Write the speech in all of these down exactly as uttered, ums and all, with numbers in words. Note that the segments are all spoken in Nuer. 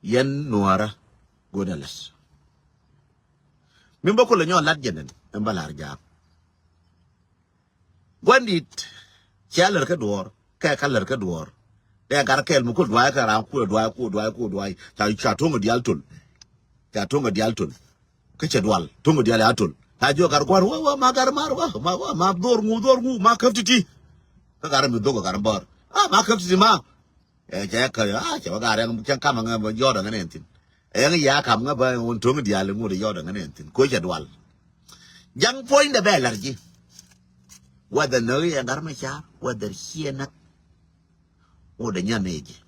Yɛn nuɔrä go̱o̱dɛ la̱t. Min bä kulɛ nyɔk la̱t jɛn ɛn bä la̱r jaak. Gua̱ndit cia lär kä duɔ̱ɔ̱r kɛ kä lär kä duɔ̱ɔ̱r. Dee gar kɛɛl mi kul dua̱a̱c kɛ raan kulɛ dua̱a̱c kul dua̱a̱c kul dua̱a̱c ca ca tuŋ diaal tol. Ca tuŋ diaal tol. Kä cɛ dual tuŋ diaal a tol. Ca jiök gar gua̱n wä wä ma gar mar wä ma wä ma dhor ŋu dhor ŋu ma käp ti̱ti̱. Kä gar mi dhok gar bär a ma käp ti̱ti̱ ma. Ɛ cɛ kä a cɛ wä gar ɛŋ cɛ kam ɛŋ bä yɔt ɛŋ ɛn ɛn thi̱n. Ɛŋ ya kam ŋä bä ɛŋ wun tuŋ diaal ŋu de yɔt ɛŋ ɛn ɛn thi̱n ko cɛ dual. Jaŋ puɔ̱nydɛ bɛ la̱r ji̱. Whether näk yɛ gat ma car whether ciɛ näk. Ŋu de nyan ɛ ji̱.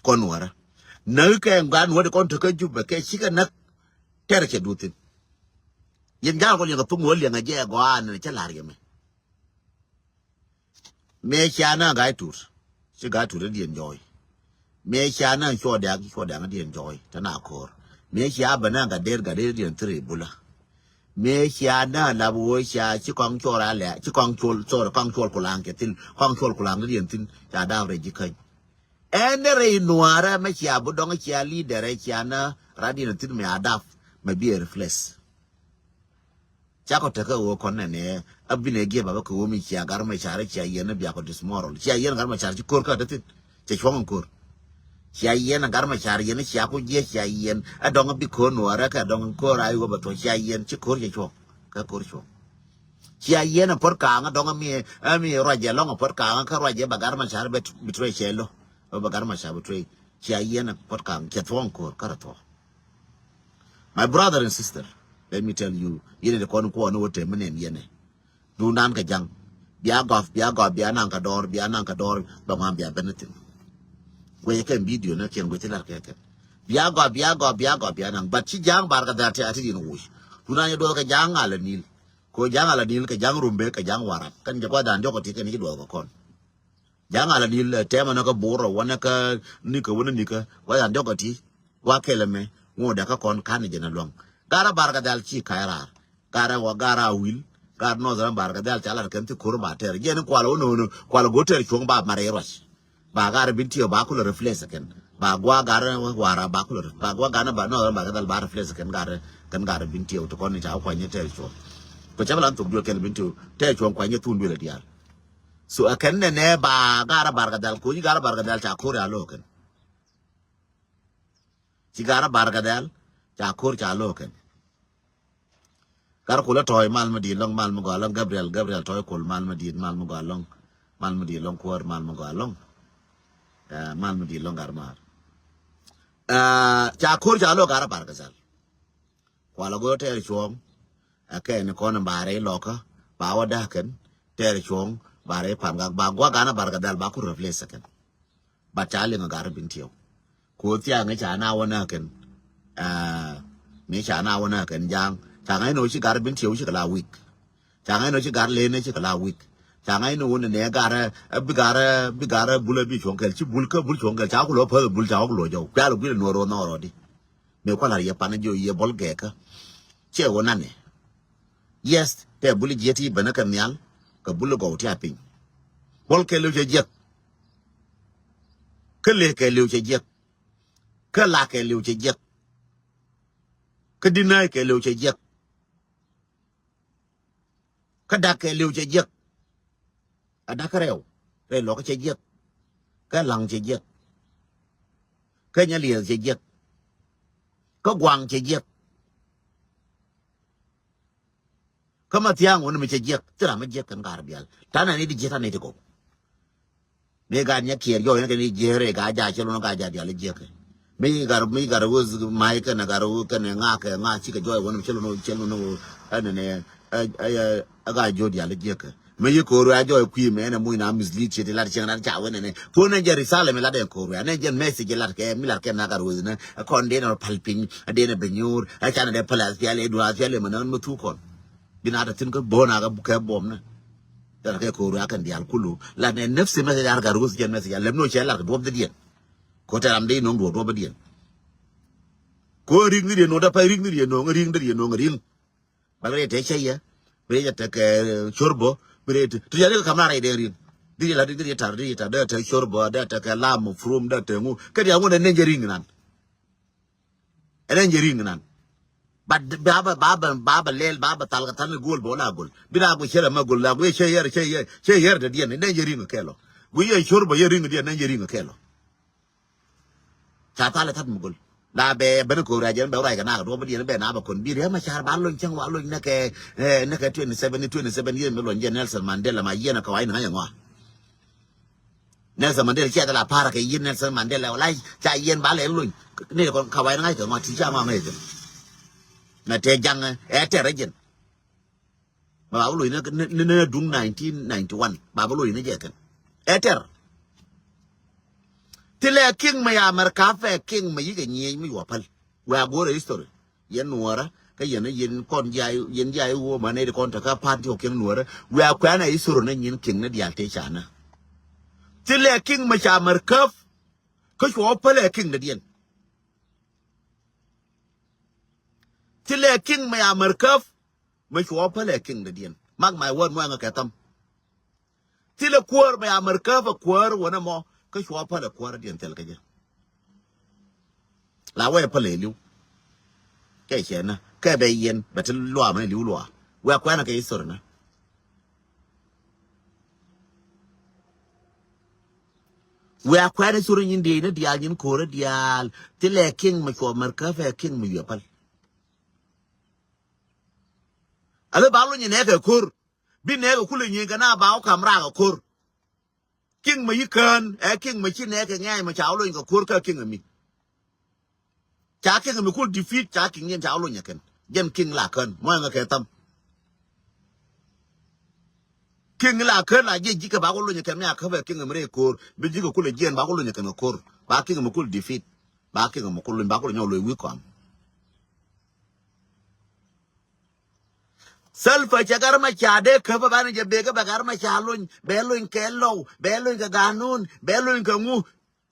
Kɔn wärä näk kɛ gat nuɔ̱t kɔn tekä Jubɛ kɛ cikɛ näk. Tɛr cɛ duth thi̱n. Yɛn ja̱a̱ŋ kɔn yɛn kɛ thum wä liɛŋ a jɛ gɔaa nɛn cä la̱r yɛ mɛ. Mëë cia na ga̱a̱c tur ci ga̱a̱c tur i̱ diɛn jɔɔy. Mëë cia na cuɔ diaŋ cuɔ diaŋ i̱ diɛn jɔɔy te na ko̱o̱r. Mëë cia bɛ na ga̱ der ga̱ der i̱ diɛn thiri bulä. Mëë cia na lap wee cia ci kɔŋ cuɔr a lɛ ci kɔŋ cuɔl cuɔr kɔŋ cuɔl kulaŋ cɛ thil kɔŋ cuɔl kulaŋ i̱ diɛn thin ca da̱a̱p rɛy ji̱ käny. Ɛn rɛy nuaarä mɛ cia bi dɔŋ cia leader ɛ cia na rat diɛn thin mɛ a da̱a̱p mɛ bi ɛ replace. Cakɔ tekɛ ɣöö kɔn nɛnɛ a binɛ giɛ babä kɛ ɣöö mi cia gar mɛ car cia yɛn ni biakɔ dismoral cia yɛn gar mɛ car ci ko̱r kä däthin. Cɛ cuɔ̱ŋ in ko̱r. Cia yɛn gar mɛ car yɛn ni cia ku jiɛ cia yɛn a dɔŋ bi ko̱r nuɔrɛ kɛ dɔŋ ko̱r a iwä bɛ thuɔ cia yɛn ci ko̱r cɛ cuɔ̱ŋ. Kä ko̱r cuɔ̱ŋ. Cia yɛn a puɔ̱t kaŋ a dɔŋ mi a mi ruacɛ lɔŋ a puɔ̱t kaŋ kä ruacɛ ba gar mɛ car bɛ betray cɛ lo. Bɛ gar mɛ car betray cia yɛn a puɔ̱t kaŋ cɛ thuɔ̱ŋ ko̱r kä rɛ thuɔ̱ŋ. My brother and sister, let me tell you, yɛn in kɔn kuɔn wä te menen yɛn. Dundan kɛ jaŋ. Bia gɔf, bia gɔf, bia naŋ kɛ dɔr, bia naŋ kɛ dɔr, bɛ ŋuan bia benɛ thin. Kuɛ kɛ video na kiɛn guɛ ti lar kɛ kɛ. Bia gɔf, bia gɔf, bia gɔf, bia naŋ. But ci jaŋ bar kɛ dhar ti ati din wuc. Dundan yɛ duɔth kɛ jaŋ ala nil. Ko jaŋ ala nil kɛ jaŋ rumbe kɛ jaŋ warap. Kɛn jɛ guadan jɔk ti kɛn ci duɔth kɛ kɔn. Jaŋ ala nil tɛmɛ na kä bor wanɛ kä nikä wanɛ nikä guadan jɔk ti. Wa kɛlɛ mɛ ŋuɔdɛ kä kɔn kan jɛ na luaŋ. Gara bar kɛ dhal ci kay rar. Gara wa gara wil. Gara northern bar kɛ dhal ca lar kɛn ti kor ba tɛr jɛ ni kual wä nono kual go tɛr cuɔŋ ba mare ruac. Ba gara bin tiɛ ba kulɛ replace kɛn ba gua gara wara ba kulɛ ba gua gana ba northern bar kɛ dhal ba replace kɛn gara kɛn gara bin tiɛ ti kɔn ni ca kuany tɛr cuɔŋ. Ko ca bɛ lan thok duel kɛn bin tiɛ tɛr cuɔŋ kuany thun duel dial. So a kɛn nɛ nɛ ba gara bar kɛ dhal ko yi gara bar kɛ dhal ca kor ya lo kɛn. Ci garä bar kɛ dhɛl ca ko̱r ca lo̱o̱kɛn. Garä kulä tɔ̱ɔ̱c mal mi di̱i̱t lɔ̱ŋ mal mi gɔaa lɔ̱ŋ Gabriel Gabriel tɔ̱ɔ̱c kul mal mi di̱i̱t mal mi gɔaa lɔ̱ŋ. Mal mi di̱i̱t lɔ̱ŋ kuäär mal mi gɔaa lɔ̱ŋ. Mal mi di̱i̱t lɔ̱ŋ gar maar. Ca ko̱r ca lo̱o̱k garä bar kɛ dhɛl. Kualɛ go̱o̱r tɛɛr cuɔ̱ɔ̱ŋ. Ɛ kɛn kɔn in ba rɛy lɔkä ba wä da̱kɛn tɛɛr cuɔ̱ɔ̱ŋ ba rɛy pam gak ba gua̱k ganä bar kɛ dhɛl ba ku replace kɛn. But ca liŋ a gar bin tiɛw. Ku thiaŋ ca na wä na kɛn. Mi ca na wä na kɛn jaŋ ca ŋa̱c ni wä ci gar bin tiɛw ci kɛ la wik. Ca ŋa̱c ni wä ci gar len ci kɛ la wik. Ca ŋa̱c ni wä ni nɛ gar bi gar bi gar bul a bi cuɔ̱ŋ kɛl ci bul kä bul cuɔ̱ŋ kɛl ca ku lɔ päth bul ca wä ku lɔ jɔw kuɛl guil nuɔr wä nhɔr rɔdi. Mëë kua̱l har yɛ pan jiɔ yɛ bɔl gɛɛkä. Ciɛ wä nanɛ. Yes tɛ bul jiɛ ti bɛnä kɛ nhial kɛ bul gɔw ti a piny. Bɔl kɛ liw cɛ jiɛk. Kä lek kɛ liw cɛ jiɛk. Kä lak kɛ liw cɛ jiɛk. Kä dinai kɛ liw cɛ jiɛk. Kä dak kɛ liw cɛ jiɛk. A dak kä rɛw rɛy lɔk cɛ jiɛk. Kä laŋ cɛ jiɛk. Kä nyɛ liɛth cɛ jiɛk. Kä guaŋ cɛ jiɛk. Kä ma thiaŋ wä ni mi cɛ jiɛk thira mi jiɛk kɛn gar bial tanɛ ni di jiɛk tanɛ ti gɔw. Mi gat nyɛ kiɛɛr jɔɔc ni kɛn i̱ jiɛɛr i̱ gat ja̱ cɛ lo̱n gat ja̱ dial i̱ jiɛɛk kɛ mi gat mi gat wä ma̱y kɛn gat wä kɛn ŋa kɛ ŋa cikɛ jɔɔc wä ni cɛ lo̱n cɛ lo̱n wä ɛn ni ɛ gat jiɔ dial i̱ jiɛɛk kɛ. Mi yi ko̱o̱r wɛ a jɔɔc kui̱ mɛ ɛn ɛ muc na mislead ciɛ ti lat cieŋ lat ca wä nɛnɛ kuɔn ɛn jɛ risala mi lat ɛn ko̱o̱r wɛ ɛn jɛ message lat kɛ mi lat kɛ na gat wä ni ɛ kɔn den ɛ pal piny ɛ den ɛ bɛ nyuur ɛ can ɛ dee pal ɛ thial ɛ dual ɛ thial ɛ mɛ nɛn mɛ thuk kɔn. Bi na te thin kä bo̱o̱n a kɛ buɔm ni. Ɛ kɛ ko̱o̱r a kɛn diaal kulu la nɛ nɛpsi mɛsɛc ar kɛ ruth jɛn mɛsɛc a lɛm ni wä cɛ lar kɛ duɔp dhɛ diɛn. Ko tɛ ram dee no̱o̱ŋ duɔp duɔp dhɛ diɛn. Ko ri̱k ni diɛn no̱o̱ŋ dɛ pay ri̱k ni diɛn no̱o̱ŋ ri̱k ni diɛn no̱o̱ŋ ri̱k. Bak rɛy tɛ cɛ yɛ bi rɛy jɛ tekɛ cor bä bi rɛy ti ti yɛ ri kɛ kam na rɛy dee ri̱k. Di la di di tar di tar dee te shorba dee te kɛ lam mafrum dee te ŋu. Kɛ diaal ŋu dee nɛn jɛ riŋ nan. Ɛ nɛn jɛ riŋ nan. Ba ba ba ba ba ba lɛl ba ba thal kɛ thal ni gol bɛ wala gol. Bi na gu cɛ rɛ ma gol la gu cɛ yɛr cɛ yɛr cɛ yɛr dee diɛn nɛn jɛ riŋ kɛlɔ. Gu yɛ shorba yɛ riŋ diɛn nɛn jɛ riŋ kɛlɔ. Ca thal tat mi gol. La bɛ ben ko ra jɛn bɛ ra jɛn na do bi diɛn bɛ na bɛ kon bi Riek Machar ba lony cɛŋ wa lony nɛ kɛ, eh, nɛ kɛ twenty seven, twenty seven yɛn mi lony jɛn Nelson Mandela ma yɛn kɛ wa in ŋa yɛ ŋwa. Nelson Mandela cɛ la para kɛ yɛn Nelson Mandela wala ca yɛn ba lɛ lony. Ni kɔn kɛ wa in ŋa kɛ ŋwa ti ca ŋwa ŋa yɛ. Na te jaŋ, eh, tɛrɛ jɛn. Ma ba bi loc ni, ni, ni, ni duŋ nineteen ninety-one. Ba bi loc ni jɛ kɛn. Ɛ tɛr. Ti lɛ king ma ya America fɛ king ma yikɛ nyieny mi yuɔ päl. Wɛ a go̱rɛ history. Yɛn nuɔrä kä yɛn yɛn kɔn jay yɛn jay woo ma nɛy ti kɔn te kä party ɔ kiɛn nuɔrä. Wɛ a kuɛn a history ni nyin king ni diaal tëë ca nä. Ti lɛ king ma ca America kä cuɔ päl ɛ king ni diɛn. Ti lɛ king ma ya America mi cuɔ pälɛ kiŋ dädiɛn. Mark my word, muɔ̱ŋä kɛ tham. Thilɛ kuäär mɛ America pɛ kuäär wänɛ mɔ kä cuɔ pälɛ kuäär diɛn thil kä jɛ. La wee pälɛ li̱w. Kɛ cɛ nä kɛ bɛ yɛn bɛ ti luaam ni li̱w luaam. Wee kuɛnɛ kɛ history nä. Wee kuɛnɛ history nyin dee ni diaal nyin ko̱rä diaal. Thilɛ kiŋ mɛ cuɔ America pɛ kiŋ mɛ yuɛ päl. Alɛ ba lony nɛ kɛ ko̱r. Bi nɛ kɛ kulɛ nyieny kɛ na ba wä kam rak kɛ ko̱r. Kiŋ mɛ yi kään ɛ kiŋ mɛ ci nɛ kɛ ŋɛ̈ny mɛ ca wä lony kɛ ko̱r kä kiŋ mi. Ca kiŋ mi kul defeat ca kiŋ yɛn ca wä lony kɛn. Jɛn kiŋ la kään mɔ ɛŋɛ kɛ tham. Kiŋ la kään la jiɛ ji̱ kɛ ba wä lony kɛn mi a käpɛ kiŋ mi rɛy ko̱r. Bi ji̱ kɛ kulɛ jiɛn ba wä lony kɛn kɛ ko̱r. Ba kiŋ mi kul defeat. Ba kiŋ mi kul lony ba kul nyɔk loc wi̱i̱ kɔam. Salva cɛ Gat Macar dee käpä banɛ jɛ bek kä bɛ Gat Macar lony, bɛ lony kɛ lɔw, bɛ lony kɛ ganun, bɛ lony kɛ ŋu.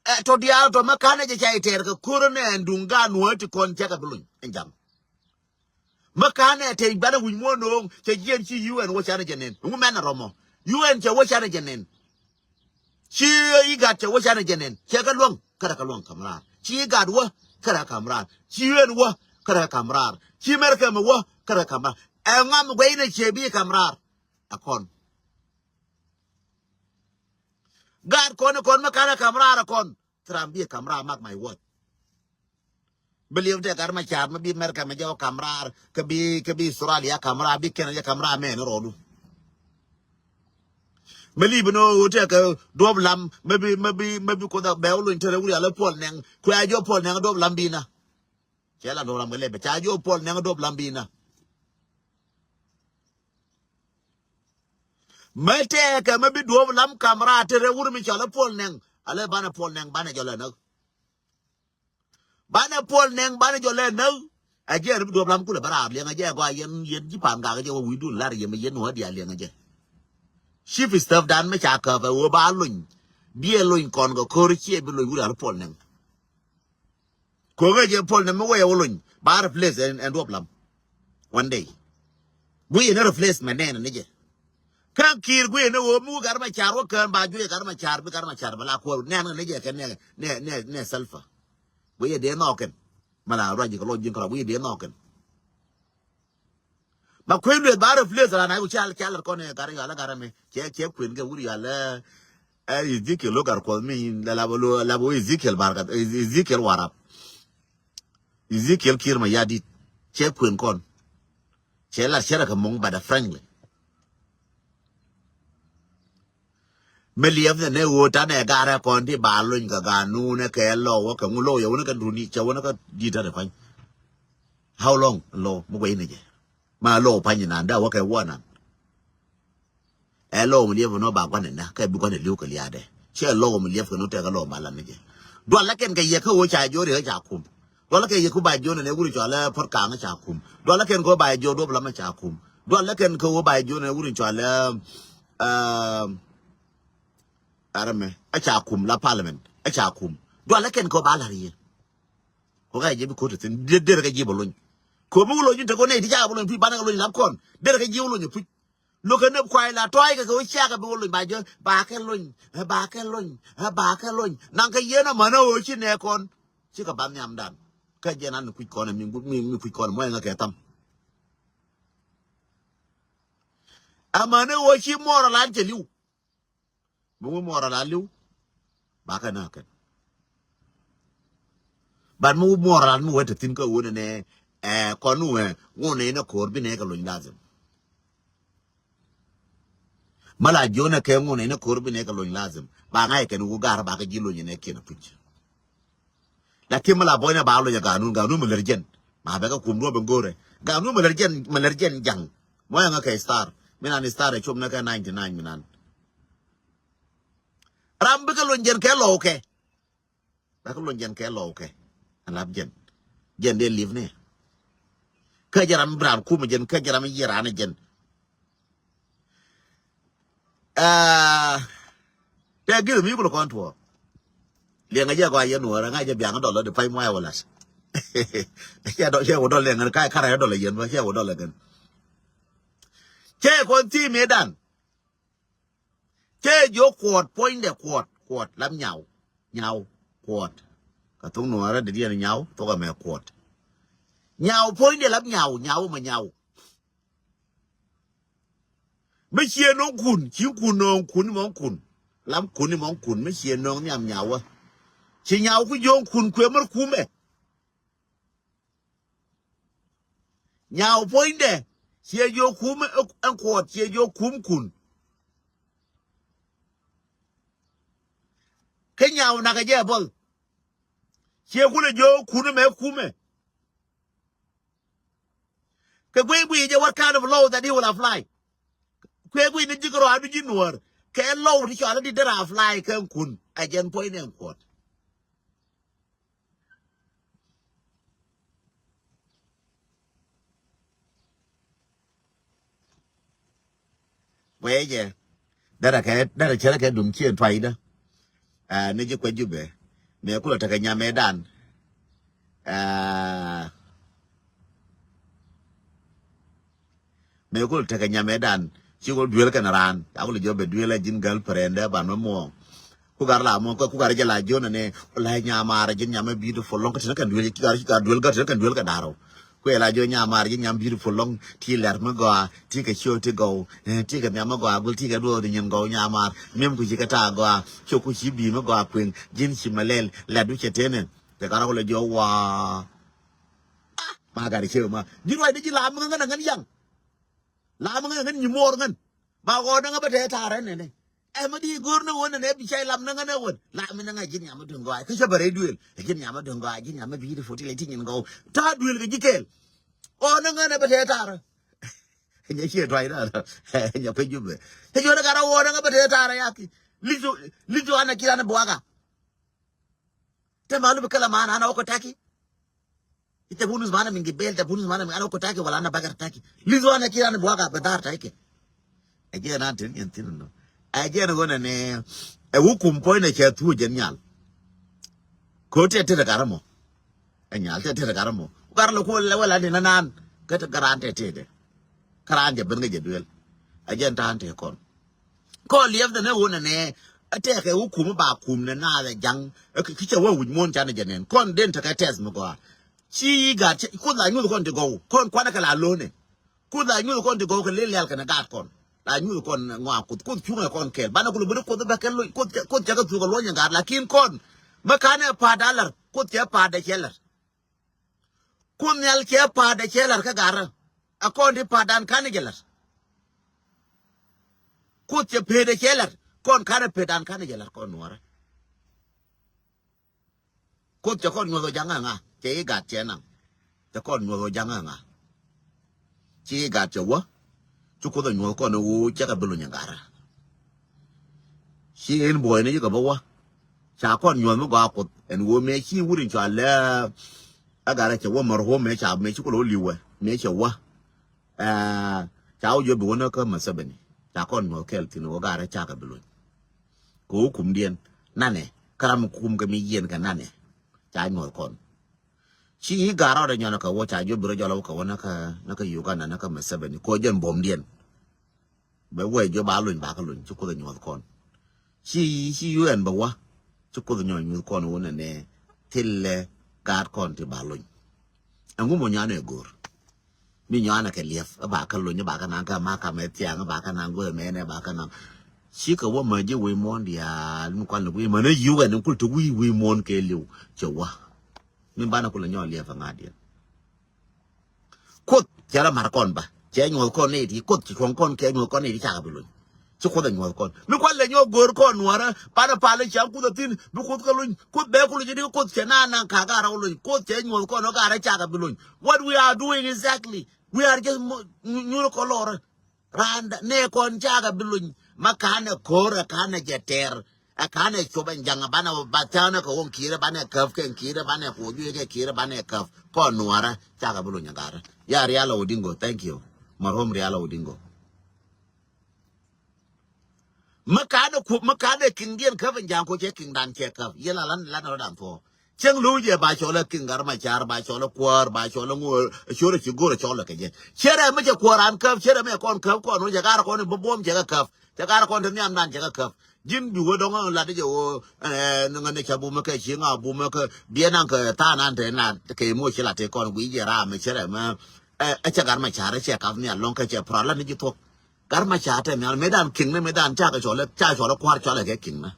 Ɛ tɔ diaal tɔ mä kanɛ jɛ ca itɛɛr kɛ ko̱r nɛ ɛn duŋ gan nuɔ̱ɔ̱c ti kɔn cɛ kɛ bi lony ɛn jam. Mä kanɛ tɛc banɛ wi̱c muɔ̱ɔ̱n no̱o̱ŋ cɛ jiɛn ci U N wä canɛ jɛ nɛn. Ŋu mɛn a rɔmɔ. U N cɛ wä canɛ jɛ nɛn. Ci igat cɛ wä canɛ jɛ nɛn cɛ kɛ luäŋ kärɛ kɛ luäŋ kam raar. Ci igat wä kärɛ kam raar. Ci U N wä kärɛ kam raar. Ci Mɛrkɛ mɛ wä kärɛ kam raar. Ɛ ŋam guɛy ni ciɛ bi kam raar. Ɛ kɔn. Gaat kɔn kɔn mi kanɛ kam raar ɛ kɔn. Thram bi kam raar, mark my word. Bi liep tɛ Gat Macar mi bi Mɛrkɛ mi jɛ wä kam raar kä bi kä bi Australia kam raar bi Canada jɛ kam raar mɛ ni rɔɔdu. Mi li̱i̱p ni ɣöö tëëkɛ duɔ̱p lam mi bi mi bi mi bi Kuoth a bɛ wä lony tëë rɛw wuri alä Puɔl Nɛŋ kuɛ a jiɔ Puɔl Nɛŋ duɔ̱p lam bi na. Cɛ la duɔ̱p lam kɛ lɛpɛ ca jiɔ Puɔl Nɛŋ duɔ̱p lam bi na. Mi tëëkɛ mi bi duɔ̱p lam kam raar tëë rɛw wuri mi cɔal a Puɔl Nɛŋ alä banɛ Puɔl Nɛŋ banɛ jɔl ɛ näk. Banɛ Puɔl Nɛŋ banɛ jɔl ɛ näk. Ɛ jɛ ri bi duɔ̱p lam kulɛ bä raar liɛŋ ɛ jɛ gɔaa yɛn yɛn ji̱ pa̱a̱n gak ɛ jɛ wä wi̱i̱dun lar yɛn mi yɛn wä diaal liɛŋ ɛ jɛ. Chief staff dan mi ca käp ɛ wä ba lony. Biɛ lony kɔn kɛ ko̱r ciɛ bi lony wuri al Puɔl Nɛŋ. Ko̱ŋ ɛ jɛ Puɔl Nɛŋ mi wä yɛ wä lony ba replace ɛn ɛn duɔ̱p lam. One day. Guiyɛ ni replacement nɛn ni jɛ. Kä Kiir guiyɛ ni ɣöö mi wä Gat Macar wä kään ba juɔc Gat Macar bi Gat Macar bi la kuäär nɛn ni jɛ kɛ nɛ nɛ nɛ nɛ Salva. Guiyɛ dee nhɔk kɛn. Mala ruac ji̱ kɛ lɔc ji̱ kɛ rɔ guiyɛ dee nhɔk kɛn. Ma kuën lueth ba replace la na ku cal cal kɔn ɛ Gat Yɔal Gat Mɛ cɛ cɛ kuën kɛ wur Yɔal ɛ Ezekiel lo Gat Kuɔth mi la la lo la bo Ezekiel Barkat Ezekiel Warap. Ezekiel Kiir Mayardit cɛ kuën kɔn. Cɛ lat cɛ rɛ kɛ muŋ bada frankly. Mi liɛp nɛ nɛ ɣöö tanɛ garɛ kɔn ti ba lony kɛ ganun ɛ kɛ lɔw ɛ kɛ ŋu lɔw yɛ wun ɛ kɛ duni cɛ wun ɛ kɛ di̱t tanɛ pa̱ny. How long lɔw mi guɛy ni jɛ ma lɔw pa̱ny inan da wä kɛ wä nan. Ɛ lɔw mi liɛp nɔ ba guanɛ na kɛ bi guanɛ li̱w kɛ liaadɛ cɛ lɔw mi liɛp kɛ nɔ tɛkɛ lɔw ma lan ni jɛ. Dual lɛ kɛn kɛ yɛ kä ɣöö ca jori ɛ ca kum. Dual lɛ kɛn yɛ ku ba jori nɛ wuri cɔal ɛ pɔt kaŋ ɛ ca kum. Dual lɛ kɛn kɛ ɣöö ba jori duɔp lam ɛ ca kum. Dual lɛ kɛn kɛ ɣöö ba jori nɛ wuri cɔal ɛ Arɛmɛ a ca kum la parliament a ca kum. Dual lɛ kɛn kɛ ba la̱r yɛ. Kɔ kɛ ji̱ bi ko̱t thin der kɛ ji̱ bä lony. Kɔ mi wä lony te kɔ nɛ ti ca bä lony puc banɛ kɛ lony lap kɔn der kɛ ji̱ wä lony puc. Luɔkɛ nɛp kuay la tɔaykɛ kɛ wä ciakɛ bi wä lony ba jɛ ba kɛ lony, ba kɛ lony, ba kɛ lony. Naŋ kɛ yɛn amäni ɣöö ci nɛ kɔn. Cikɛ ba nhiamdan. Kä jɛn an kuc kɔn mi, mi, mi kuc kɔn muɔyɛ ŋa kɛ tham. Amäni ɣöö ci muɔɔr alan cɛ li̱w. Mi wä muɔɔr ala li̱w ba kɛ na kɛn. Ban mi wä muɔɔr ala mi wä te thi̱n kä wä nɛ nɛ, ɛ, kɔn wä ŋun nɛ inɛ ko̱r bi nɛ kɛ lony lazim. Ma la jiɔnɛ kɛ ŋun nɛ inɛ ko̱r bi nɛ kɛ lony lazim ba ŋa̱c kɛn wä gar ba kɛ ji̱ lony inɛ kiɛn a puc. Lakin mi la buɔ̱nyna ba luɔ̱c a ganun, ganun mi lär jɛn. Ma bɛ kɛ kum duɔ̱p in go̱rɛ ganun mi lär jɛn, mi lär jɛn jaŋ. Mɔ yɛn ŋä kɛ star mi nan star ɛ cop nɛ kɛ ninety nine mi nan. Ram bikɛ luɔ̱ny jɛn kɛ lɔw kɛ. Bikɛ luɔ̱ny jɛn kɛ lɔw kɛ. An lap jɛn. Jɛn dee liv ni. Kä jɛ ram bi ran kum jɛn, kä jɛ ram yiɛ ran jɛn. Aa, tɛ gith mi kul kɔn tuɔ. Liɛŋ a jɛ gɔaa yɛn wä, ŋa̱c jɛ biaŋ dɔl lɔ di pay muay wä lat. Cɛ dɔl, cɛ wä dɔl liɛŋ, ka, ka rɛy dɔl yɛn bä, cɛ wä dɔl kɛn. Cɛ kɔn thi mi dan. Cɛ jiɔ kuɔt, puɔ̱nydɛ kuɔt, kuɔt, lam nyaw, nyaw, kuɔt. Ka thok nuɔrɛ di diɛn nyaw, thok amɛ kuɔt. Nyaw, puɔ̱nydɛ lam nyaw, nyaw mɛ nyaw. Mi ciɛ nɔŋ kun, ci kun nɔŋ kun mɔŋ kun. Lam kun mɔŋ kun, mi ciɛ nɔŋ nhiam nyawä. Ci nyaw ku jo̱o̱ŋ kun kuɛ mär kumɛ. Nyaw puɔ̱nydɛ, ciɛ jo̱o̱ŋ kum ɛn kuɔt, ciɛ jo̱o̱ŋ kum kun. Kä nyaw nakɛ jɛ bɔl. Ciɛ kulɛ jo̱o̱ŋ kun mɛ kumɛ. Kɛ guiy guiy jɛ, what kind of law that he will apply? Kuɛ guiy ni ji̱ kɛ rɔadu ji̱ nuɔ̱ɔ̱r kɛ law ti cɔal di derɛ apply kɛ kun. A jɛn puɔ̱ny ni ɛn kuɔt. Wee jɛ. Derɛ kɛ, derɛ cɛrɛ kɛ dum ciɛ tuaydä. Aa, ni ji̱ kuɛ Jubɛ. Mëë kulɛ tekɛ nyamɛ dan. Aa, mëë kulɛ tekɛ nyamɛ dan. Ci kulɛ duel kɛn raan. Ca kulɛ jɔbɛ duel a ji̱n girlfriend dɛ ban mɛ muɔ. Ku gar la muɔ, ku gar jɛ la jiɔn ni. Wala nyamar ji̱n nyamɛ beautiful lɔŋ kä tin kɛn duel, gar, gar duel gar tin kɛn duel kɛn daro. Kuɛ la jiɔn nyamar ji̱n nyam beautiful lɔŋ ti lɛr mi gɔaa, ti kɛ ciö ti gɔw, eh, ti kɛ nhiam mi gɔaa gul, ti kɛ duɔth nyin gɔw nyamar. Mim ku ci kɛ ta gɔaa, ciö ku ci bi mi gɔaa kueŋ, ji̱n ci mɛ lɛl, lɛt du cɛ tenen. Tɛ kara kulɛ jiɔ waa. Ah, ma gar ciö ma. Ji̱n ruac di ji̱ la mi ŋän ŋän yaŋ. La mi ŋän ŋän nyi muɔɔr ŋän. Ba ɣɔɔ ni ŋä bä tɛ ta̱a̱ rɛn nɛnɛ. Ɛ mi di go̱o̱r ni ɣöö nɛnɛ bi cay lam ni ŋän ɛ ɣöö. La mi ni ŋä ji̱n nyam mi duŋ gɔaa. Kä cä bä rɛy duëël. Ɛ ji̱n nyam mi duŋ gɔaa. Ji̱n nyam mi beautiful ti lɛ ti nyin gɔw. Ta̱a̱ duëël kɛ ji̱ kɛɛl. Ɣɔɔ ni ŋän ɛ bä tɛ ta̱a̱ rɛ. Nyɛ ciɛ tuay rɛ. Nyɛ kuec Jubɛ. Cä jiɔn ni gat rɛ ɣɔɔ ni ŋä bä tɛ ta̱a̱ rɛ yaki. Li̱th, li̱th ɣɔn ɛ ki̱ ran ɛ buaka. Te malu bi kala mana ana oko taki. Ite bunus mana min gibel, te bunus mana min ana oko taki wala ana bagar taki. Lizo ana kira ana buaga badar taki. Aje na tin yan tin no. Aje na gona ne. E wukum poi na cha tu jen nyal. Ko te te garamo. E nyal te te garamo. Gar lo ko le wala ni nan. Ka te garante te de. Karante ben ga jadwel. Aje ta ante kon. Kɔ liɛpdɛ ni wun ɛnɛ. Ɛ tɛkɛ wä kum ba kum ni naath ɛ ja̱ŋ. Ɛ ki cɛ wä wi̱c muɔ̱n canɛ jɛ nɛn kɔn den tekɛ tɛth mi gɔaa. Ci yi gat cɛ kuth la nyuth kɔn ti gɔw kɔn kuanɛ kɛ la lo̱nɛ. Kuth la nyuth kɔn ti gɔw kɛ lil lial kɛnɛ gat kɔn. La nyuth kɔn ŋɔa kuth kuth cuŋɛ kɔn kɛl banɛ kulɛ buni kuth bɛ kɛl kuth cɛ kɛ thuk ɛ luɔ̱nyɛ gat lakin kɔn. Mɛ kanɛ pa̱a̱t a lɛr kuth cɛ pa̱a̱t dɛ cɛ lɛr. Kuoth Nhial cɛ pa̱a̱t ɛ cɛ la̱r kä garä. Ɛ kɔn ti pa̱a̱t dan ka̱n jɛ la̱r. Kuoth cɛ peet ɛ cɛ la̱r kɔn ka̱n ɛ peet dan ka̱n jɛ la̱r kɔn nuɔrä. Kuoth cɛ kɔn nyuɔth ɔ ja̱ŋ ɛ ŋa cɛ i̱ gat cɛ naŋ. Cɛ kɔn nyuɔth ɔ ja̱ŋ ɛ ŋa. Ci i̱ gat cɛ wä. Ci Kuoth ɛ nyuɔth kɔn ɛ ɣöö cɛ kɛ bi luny ɛ garä. Ci in buɔyni ci kɛ bä wä. Ca kɔn nyuɔth mi gɔaa Kuoth ɛn ɣöö mëë ci wut in cɔal lɛ. Ɛ garä cɛ wä mär ɣöö mëë ca mëë ci kulɛ wä li̱wɛ mëë cɛ wä. Ca wä jiɔ bi wä näk kä Museveni ca kɔn nyuɔth kɛl thi̱n ɣöö garä ca kɛ bi luny. Kɛ ɣöö kumdiɛn nanɛ kä ram kum kɛ mi yiɛn kɛ nanɛ. Ca nyuɔth kɔn. Ci i̱ ga̱r rɔɔdɛ nyɔnɛ kɛ wä ca jiɔ bi rɔ jɔl wä kɛ wä näk kä näk kä Uganda näk kä Museveni kɛ ɣöö jɛn buɔ̱mdiɛn. Bɛ wee jɔ ba lony, ba kä lony, ci Kuoth ɛ nyuɔth kɔn. Ci, ci U N bɛ wa, ci Kuoth ɛ nyuɔth kɔn wun ɛnɛ, thilɛ gaat kɔn ti ba lony. Ɛŋu mɔ nyanɛ go̱o̱r. Mi nyuanɛ kɛ liɛp, ɛ ba kä lony, ɛ ba kä naŋ kä ma kamɛ thiaŋ, ɛ ba kä naŋ go̱o̱r mɛnɛ, ɛ ba kä naŋ. Ci kɛ wä mä ji̱ wee muɔ̱ɔ̱n diaal, mi kual ni wee mänɛ U N ni kul ti wee, wee muɔ̱ɔ̱n kɛ liw, cɛ wa. Mi banɛ kul ɛ nyɔk liɛp ɛ ŋa̱diɛn. Kuoth cɛ rɔ mar kɔn ba. Cɛ nyuɔth kɔn ni ti, Kuoth cɛ cuɔŋ kɔn kɛ nyuɔth kɔn ni ti cakɛ bi lony. Ci Kuoth ɛ nyuɔth kɔn. Mi kual lɛ nyuɔth go̱o̱r kɔn nuɔrä, banɛ pal i̱ cam Kuoth a thin, bi Kuoth kä lony. Kuoth bɛ kul i̱ ti Kuoth cɛ na naŋ ka garɛ wä lony. Kuoth cɛ nyuɔth kɔn ɔ garɛ cakɛ bi lony. What we are doing exactly? We are just mo-, nyuɔth kɔn lɔrä. Randa, nɛ kɔn cakɛ bi lony. Ma kanɛ ko̱r, ɛ kanɛ jɛ tɛr. Ɛ kanɛ cop ɛn jaŋ banɛ ba thanɛ kɛ wɔŋ ki̱i̱rɛ banɛ käp kɛ ki̱i̱rɛ banɛ kuɔ juɛ kɛ ki̱i̱rɛ banɛ käp. Kɔn nuɔrä cakɛ bi lony ɛ garä. Ya Riala Odingo, thank you. Marhum Riala Odingo. Mi kanɛ kuɔ, mi kanɛ kiŋdiɛn käp ɛn jaŋ ko cɛ kiŋdan cɛ käp. Yɛ la lan, lan rɔ dan thuɔ. Cieŋ lo̱w jɛ ba cɔl ɛ Kiŋ Gat Macar, ba cɔl ɛ Kuäär, ba cɔl ɛ ŋo̱o̱r, cɔl ɛ ci go̱o̱r ɛ cɔl ɛ kɛ jɛ. Cɛ rɛ mi cɛ Kuäär an käp, cɛ rɛ mi cɛ kɔn käp kɔn wä cɛ gar kɔn i̱ bä buɔ̱m cɛ kɛ käp. Cɛ gar kɔn te nhiam dan cɛ kɛ käp. Ji̱n bi wä dɔŋ ɛ lat jɛ wä, eh, ni ŋä ni cɛ bumä kɛ ci ŋa bumä kɛ biɛ naŋ kɛ tha̱a̱ŋ an te nan kɛ i̱ moc ci lat te kɔn guic jɛ ram mi cɛ rɛ mi, eh, ɛ cɛ Gat Macar ɛ cɛ kap nhial lɔŋ kɛ cɛ pral lat ni ji̱ thuɔ̱k. Gat Macar te nhial mëë dan Kiŋ ni mëë dan cakɛ cɔl ɛ, cakɛ cɔl ɛ Kuäär cɔl ɛ kɛ Kiŋ ni.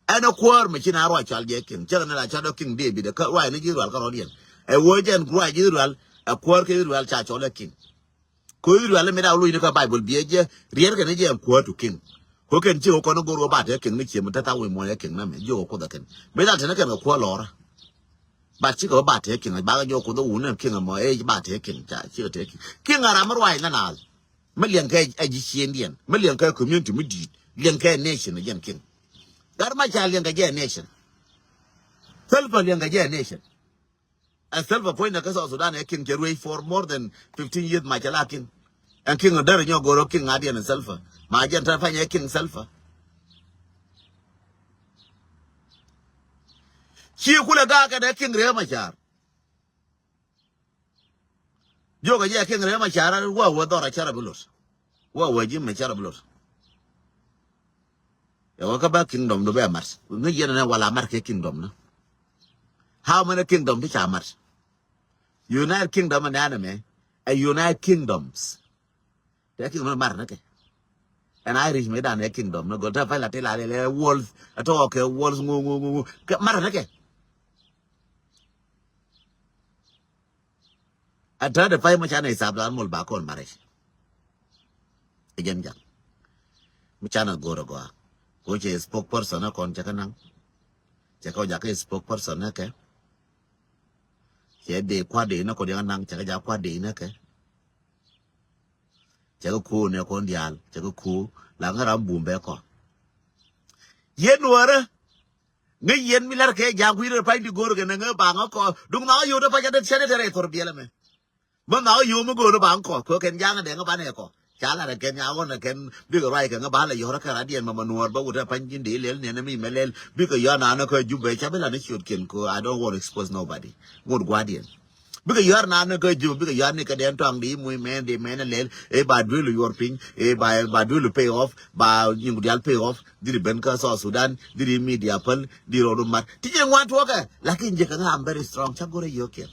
Ɛn ɛ Kuäär mi ci na ruac cɔal jɛ Kiŋ. Cɛ kɛ ni la cɔal dɔ Kiŋ David ɛ kä ruac ni ji̱ Israel kä rɔ̱diɛn. Ɛ wee jɛn ruac ji̱ Israel, ɛ Kuäär kɛ Israel ca cɔl ɛ Kiŋ. Kɛ Israel mi da luc ni kä Bible biɛ jɛ riɛr kɛ ni jɛ ɛn Kuäär to Kiŋ. Kɛ kɛn ci kɛ kɔn go̱r wä ba te Kiŋ ni ciɛ mi te tha̱a̱ŋ wi̱i̱ muɔ̱ɔ̱n ɛ Kiŋ na mɛ jiök kɛ Kuoth ɛ kɛn. Mi da te ni kɛn kɛ Kuäär lɔrä. But ci kɛ wä ba te Kiŋ, ba kɛ jiök Kuoth ɛ wun ɛn Kiŋ ɛmɔ ɛ ba te Kiŋ, ca ci kɛ te Kiŋ. Kiŋ a ram mi ruac na nal. Mi liɛŋkɛ ɛ ji̱ ciëndiɛn. Mi liɛŋkɛ community mi di̱i̱t. Liɛŋkɛ nation ɛ jɛn Kiŋ. Gat Macar liɛŋkɛ jɛ nation. Salva liɛŋkɛ jɛ nation. Ɛ Salva puɔ̱nydɛ kä South Sudan ɛ Kiŋ cɛ ruëc for more than fifteen years ma cɛ la Kiŋ. Ɛn Kiŋ därɛ nyɔk go̱r ɔ Kiŋ ŋa̱diɛn ɛ Salva. Ma jɛn tɛr pany ɛ Kiŋ Salva. Ci kulɛ gaak kɛn ɛ Kiŋ Riek Macar. Jiökɛ jɛ Kiŋ Riek Macar wä wä dhɔr a cärɛ bi lot. Wä wä ji̱ mɛ cärɛ bi lot. Ɛ wä kä ba kingdom du bɛ mat. Ŋäc yɛn ɛn ɛ wala mat kɛ kingdom ni. How many kingdom ti ca mat? United Kingdom ɛn ɛn ɛmɛ. Ɛ United Kingdoms. Tɛ kingdom mat ni kɛ. Ɛn Irish mi dan ɛ kingdom ni gol tɛ pɛl a ti la lɛ lɛ world. Ɛ tɔk kɛ world ŋu ŋu ŋu ŋu. Kɛ mat ni kɛ. Ɛ tɛ de pay ma ca ni sab dan mol ba kɔn marriage. Ɛ jɛn jak. Mi ca ni go̱r ɛ gɔaa. Ko cɛ spokesperson ɛ kɔn cɛ kɛ naŋ. Cɛ kɛ wä jak kɛ spokesperson ɛ kɛ. Cɛ dee kuat dee ni kɔn yɛn naŋ cɛ kɛ jak kuat dee ni kɛ. Cɛ kɛ ko̱o̱ nɛ kɔn diaal cɛ kɛ ko̱o̱ la ŋä ram bum bɛ kɔ. Yɛn nuɔrä. Ŋäc yɛn mi lar kɛ ja̱a̱ŋ kui̱ rɛ pa̱ny di go̱o̱r kɛ nɛ ŋä baŋä kɔ. Duŋ nhɔkä yio̱w dee pa̱c a det cɛn ɛ tɛrɛ thor biɛl ɛmɛ. Bä nhɔkä yio̱w mi go̱o̱r baŋ kɔ kɛ kɛn ja̱a̱ŋ dɛŋ ɛ banɛ kɔ. Ca lar ɛ kɛn ya ɣɔn ɛ kɛn bikɛ ruac kɛ ŋä ba lɛ yɔ̱rä kɛ radiɛn mɛ mɛ nuɔɔr bä wut ɛ pa̱ny ji̱n dee lɛl nɛn ɛ mi mɛ lɛl. Bikɛ yɔ̱a̱ nanä kä Jubɛ ca bi lan ɛ ciöt kiɛn kɔ, I don't want to expose nobody. Ŋot gua̱diɛn. Bikɛ yɔ̱a̱r na ni kä ji̱ bikɛ yɔ̱a̱r ni kɛ dɛn tɔaŋ di muc mɛn di mɛn lɛl ɛ ba duel yuɔr piny ɛ ba ba duel pay off ba nyiŋ dial pay off. Diri ben kä South Sudan diri media päl diri rɔɔdu mat ti jɛ ŋuan tuɔkɛ. Lakin jɛ kɛ ŋa am very strong ca go̱rɛ yio̱kiɛn.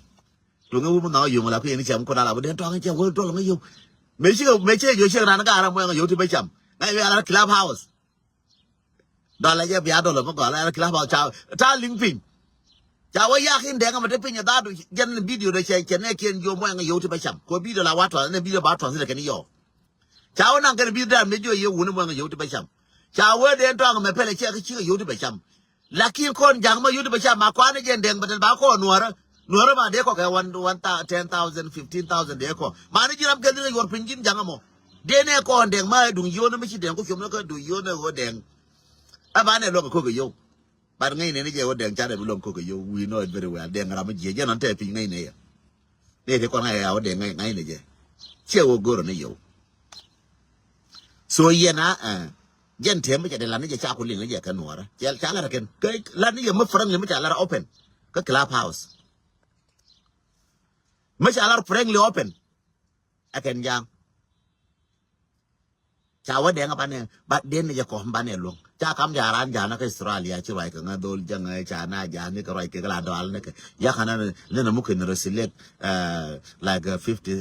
Tuŋɛ wumä na ɣä yio̱ŋ la kui̱ yɛn cam kɔn ala bä dɛn tɔaŋ cɛ wä tɔl ŋä yio̱w. Mɛ cikɛ mɛ cikɛ jiɔ ciek ran kä aram wɛŋ yio̱w ti bä cam ŋa yio̱w ala club house. Dɔlɛ jɛ bia dɔlɛ mi gɔl ɛn club house ca ta liŋ piny. Ca wä yak in dɛŋ ɛmɛ te piny ɛ dhaadu jɛn video dɛ cɛ cɛ nɛ kiɛn jiɔ muɛŋ yio̱w ti bɛ cam kɔ video la wa tuɔth ɛn video ba tuɔth in dɛ kɛn yɔɔ. Ca wä naŋ kɛn video dan mi jiɔ yio̱w wuni muɛŋ yio̱w ti bɛ cam. Ca wä dɛn tɔaŋ ɛmɛ pɛlɛ cɛ kɛ cikɛ yio̱w ti bɛ cam. Lakin kɔn ja̱ŋ ma yio̱w ti bɛ cam ma kɔn in jɛn dɛŋ bɛ tɛn ba kɔn nuɔrä. Nuɔrä ma dee kɔ kɛ one, one thou-, ten thousand, fifteen thousand dee kɔ. Mani ji̱ ram kɛn dee yuɔr piny ji̱n ja̱ŋ ɛmɔ. Dee nɛ kɔn dɛŋ ma duŋ yio̱w ni mi ci dɛŋ ku com ni kä duŋ yio̱w ni ɣöö dɛŋ. Ɛ ba nɛ luɔk kɛ ko̱k kɛ yio̱w. But ŋäcnɛ ni jɛ wä dɛŋ canɛ bi luɔŋ ko̱k kɛ yio̱w. We know it very well. Dɛŋ ram mi jiɛ jɛ nɔn tɛ piny ŋäcnɛ yɛ. Ni ti kɔn ŋa̱c ya wä dɛŋ ŋäcnɛ jɛ. Ciɛ wä go̱rä ni yio̱w. So yɛn a, eh, jɛn tɛm mi cɛ dee lan ni jɛ ca ku liŋ ni jɛ kɛ nuɔrä. Cɛ ca lat kɛn. Kɛ lat ni jɛ mi frankly mi ca lat open. Kä club house. Mi ca lat frankly open. Ɛ kɛn ja̱a̱ŋ. Ca wä dɛŋ a banɛ ba den ni jɛ kɔm banɛ luɔŋ. Ca kam jaran jana kä Australia ci ruac kɛ ŋa dhol jɛ ŋa ca na jani kɛ ruac kɛ la dɔal ni kɛ. Ya kana ni na mukin resilik like fifty,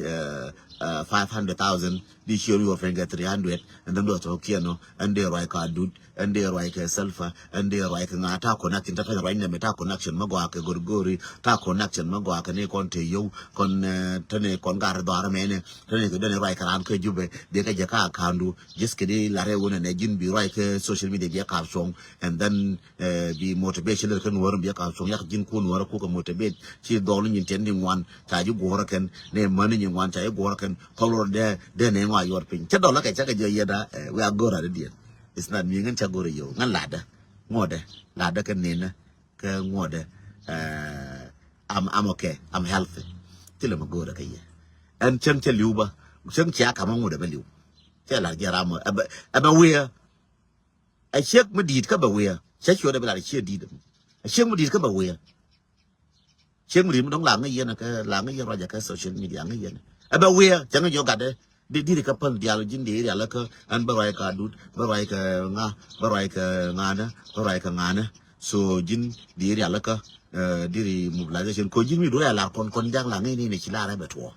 five hundred thousand. Di cier yuɔr piny kɛ three hundred and then do a tɔ kiɛn no and de ruac ka dut. Ɛn dee ruac kɛ Salva, ɛn dee ruac kɛ ŋa ta connection, ta ta ruac nɛmɛ ta connection mä gɔaa kɛ Gorgori, ta connection mä gɔaa kɛ ni kɔn te yiow, kɔn te ni kɔn gar dhɔar mɛnɛ, te ni kɛ dee ni ruac kɛ raan kä Jubɛ, dee kɛ jɛ ka kandu, just kɛ di larɛ wunɛ nɛ ji̱n bi ruac kɛ social media bi ɛ kap cuɔ̱ŋ, and then bi motivation lɛ kɛ nuɔr bi ɛ kap cuɔ̱ŋ, yak ji̱n ku nuɔr ku kɛ motivate, ci dhɔl nyin tɛn di ŋuan, ca ji̱ guɔrä kɛn, ni mani nyin ŋuan ca ji̱ guɔrä kɛn, pɔl rɔ dee, dee ni ŋuan yuɔr piny, cɛ dɔl lɛ kɛ cɛ kɛ jɛ yɛda, we are good at it. It's not mi ŋän ca go̱rɛ yio̱w ŋän ladä ŋuɔdɛ ladä kɛ nenä kɛ ŋuɔdɛ. I'm, I'm okay, I'm healthy. Thilɛ ma go̱rɛ kɛ yɛ ɛn cäŋ cä li̱w bä cäŋ cia kamä ŋuɔdɛ bä li̱w. Cɛ lar jɛ ram ɛ bɛ wiɛ. Ɛ ciek mi di̱i̱t kä bɛ wiɛ cä ciötdɛ bi lar ɛ ciek di̱i̱t. Ɛ ciek mi di̱i̱t kä bɛ wiɛ. Cieŋ rim dɔ̱ŋ la ŋäc yɛn kɛ la ŋäc yɛn ruac kɛ social media ŋäc yɛn. Ɛ bɛ wiɛ cɛ ŋäc yɔ gatdɛ. Di diri kɛ päl dial ji̱n di rial kä ɛn bä ruac kɛ adut bä ruac kɛ ŋa bä ruac kɛ ŋanä bä ruac kɛ ŋanä. So ji̱n di rial kä diri mobilization ko ji̱n mi duɔ̱r ya lar kɔn kɔn ja̱ŋ la ŋäc ni ni ci lar ɛ bɛ tuɔ.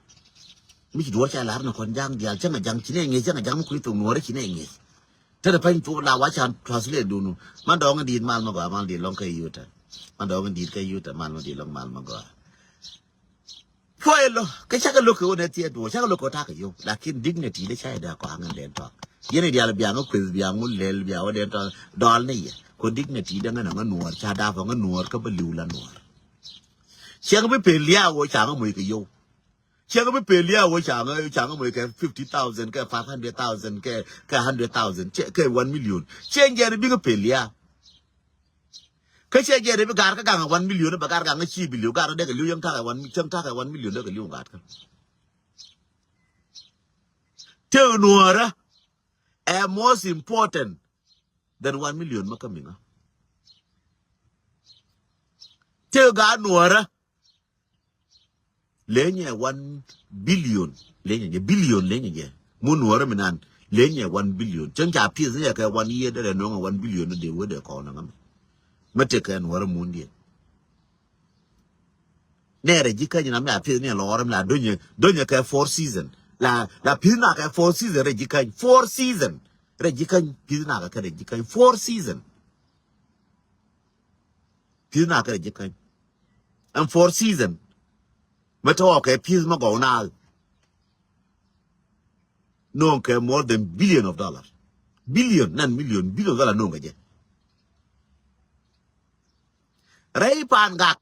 Mi ci duɔ̱r ca lar ni kɔn ja̱ŋ dial cä ŋa ja̱ŋ ci nɛ ŋäc cä ŋa ja̱ŋ mi kui̱ thok nuɔ̱rä ci nɛ ŋäc. Te de pany thok la wa can translate dunu. Man dɔŋ in dit mal ma gɔaa mal dit lɔŋ kɛ yuta. Man dɔŋ in dit kɛ yuta mal ma dit lɔŋ mal ma gɔaa. Puɔy lo kɛ cakɛ lo̱k kɛ wä nɛ thiɛ duɔ cakɛ lo̱k kɛ wä takɛ yop. Lakin dignity de ca idɛ kɔaŋ in den tɔk. Yɛn idial biaŋ ŋä kueth biaŋ ŋu lɛl biaŋ wä den tɔk dɔl ni yɛ. Ko dignity de ŋä nɛ ŋä nuɔr ca dapɔ ŋä nuɔr kä bä liw la nuɔr. Ciɛŋ bi pel liaw wä ca ŋä moc kɛ yop. Ciɛŋ bi pel liaw wä ca ŋä ca ŋä moc kɛ fifty thousand kɛ five hundred thousand kɛ kɛ hundred thousand kɛ one million. Ciɛŋ jɛn bi ŋä pel liaw. Kä ciɛ jɛ ri bi gar kä gaŋ one million bɛ gar gaŋ ci biliw gar dek liw yäŋ tak one cäŋ tak one million dek liw gat kä. Te nuɔrä ɛ most important than one million ma kä miŋa. Te ga nuɔrä Lenyɛ one billion lenyɛ jɛ billion lenyɛ jɛ. Mun wärä mi nan lenyɛ one billion. Cäŋ ca pieth ni yɛ kɛ one year derɛ nɔŋɛ one billion ni dee wä dee kɔn ŋa mi. Mɛ tek kɛ nuɔrä mun diɛ. Nɛ rɛ ji̱ käny na mi a pieth ni lɔɔrä mi la donyɛ donyɛ kɛ four season. La la pieth na kɛ four season rɛ ji̱ käny four season. Rɛ ji̱ käny pieth na kɛ kɛ rɛ ji̱ käny four season. Pi̱th na kɛ rɛ ji̱ käny. Ɛn four season. Mɛ tɔɔkɛ pi̱th mɛ gɔw naal. No̱o̱ŋ kɛ more than billion of dollar. Billion nan million billion dollar no̱o̱ŋ kɛ jɛ. Rɛy paan gak.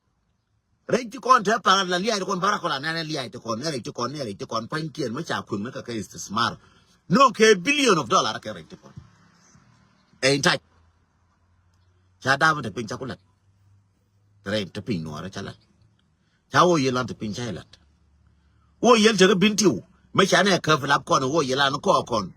Rɛy ti kɔn te paan la liac ti kɔn bara kɔla nɛnɛ liac ti kɔn nɛ rɛy ti kɔn nɛ rɛy ti kɔn pa̱nykiɛn mɛ ca kueŋ ni kɛ kɛ istismar. No̱o̱ŋ kɛ billion of dollar kɛ rɛy ti kɔn. Ɛ in touch. Ca dam te piny ca ku lat. Rɛy te piny nuɔɔrɛ ca lat. Ca wä yel an te piny ca yɛ lat. Wä yel te kä bin tiw. Mɛ ca nɛ käp lap kɔn wä yel an kɔɔ kɔn.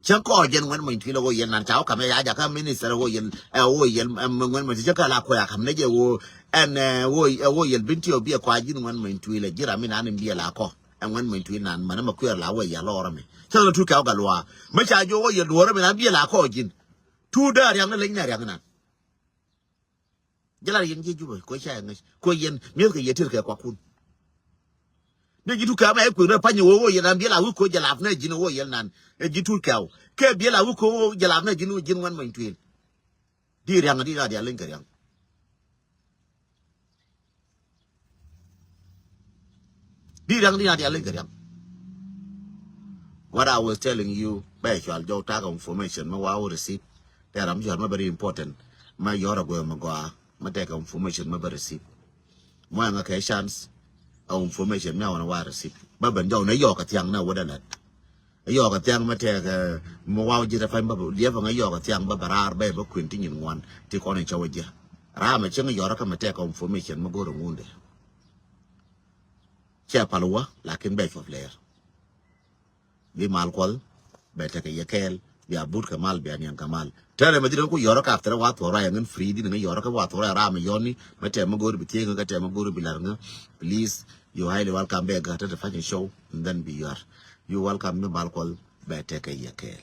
Cä kɔɔ jɛn ŋuɛn mɔny tuilɛ wä yel nan ca wä kam ya jakä minister wä yel ɛ wä yel ŋuɛn mɔny tuilɛ cä kä la kuɛ kam nɛ jɛ wä ɛn ɛ wä yel bin tiw biɛ kɔa ji̱n ŋuɛn mɔny tuilɛ ji̱ ram mi nan in biɛ la kɔ ɛ ŋuɛn mɔny tuilɛ nan mɛn mɛ kuɛɛr la wä yel lɔɔrɛ mi. Cä lɛ tu kɛ wä gal wa mɛ ca ji̱ wä yel luɔɔrɛ mi nan biɛ la kɔ ji̱n. Tu dee a riaŋ ni leny ni a riaŋ nan. Jɛ lar yɛn jiɛ Jubɛ ko ca yɛ ŋäc ko yɛn mi̱eth kɛ yɛ tir kɛ kuakun. Ni ji̱ tu kɛ mɛ kuek rɛ pany wä wä yɛn an biɛl a wi̱i̱ ko jɛ lap nɛ ji̱n wä yɛn nan ɛ ji̱ tur kɛw kɛ biɛl a wi̱i̱ ko wä jɛ lap nɛ ji̱n wä ji̱n ŋuɛn mɔny tuil. Di riaŋ di na dial leny kɛ riaŋ. Di riaŋ di na dial leny kɛ riaŋ. What I was telling you bɛ cual jɔw tak information mɛ wa wä receipt. Tɛ ram cual mɛ very important mɛ yɔr a guɛ mɛ gɔa mɛ tɛk information mɛ bɛ receipt. Mɔ ɛŋa kɛ chance a information mɛ a wan wa receipt bɛ ben jɔw nɛ yɔk a thiaŋ nɛ wä dɛ lɛt. Yɔk a thiaŋ mɛ tɛk mɛ wa wä ji̱ rɛ pany bɛ liɛp ɛŋa yɔk a thiaŋ bɛ bɛ raar bɛ bɛ kuin ti nyin ŋuan ti kɔn in cɛ wä ji̱. Raar mɛ cieŋ yɔr a kä mɛ tɛk information mɛ go̱r a ŋundɛ. Cɛ pal wä lakin bɛ cuɔp lɛɛr. Bi mal kuɔth bɛ tekɛ yɛ kɛɛl bia but kɛ mal bia niɛn kɛ mal. Tɛrɛ mɛ dhi dɔn ku yɔrɔ ka after wa thuɔrɔ ya ŋän free di ni ŋä yɔrɔ kɛ wa thuɔrɔ ya ram yɔni mɛ tɛmɛ go̱ri bi thiek ŋä kɛ tɛmɛ go̱ri bi lar ŋä. Please you highly welcome bɛ gat tɛ fashion show and then bi yɔr. You welcome mi mal kuɔth bɛ tekɛ yɛ kɛɛl.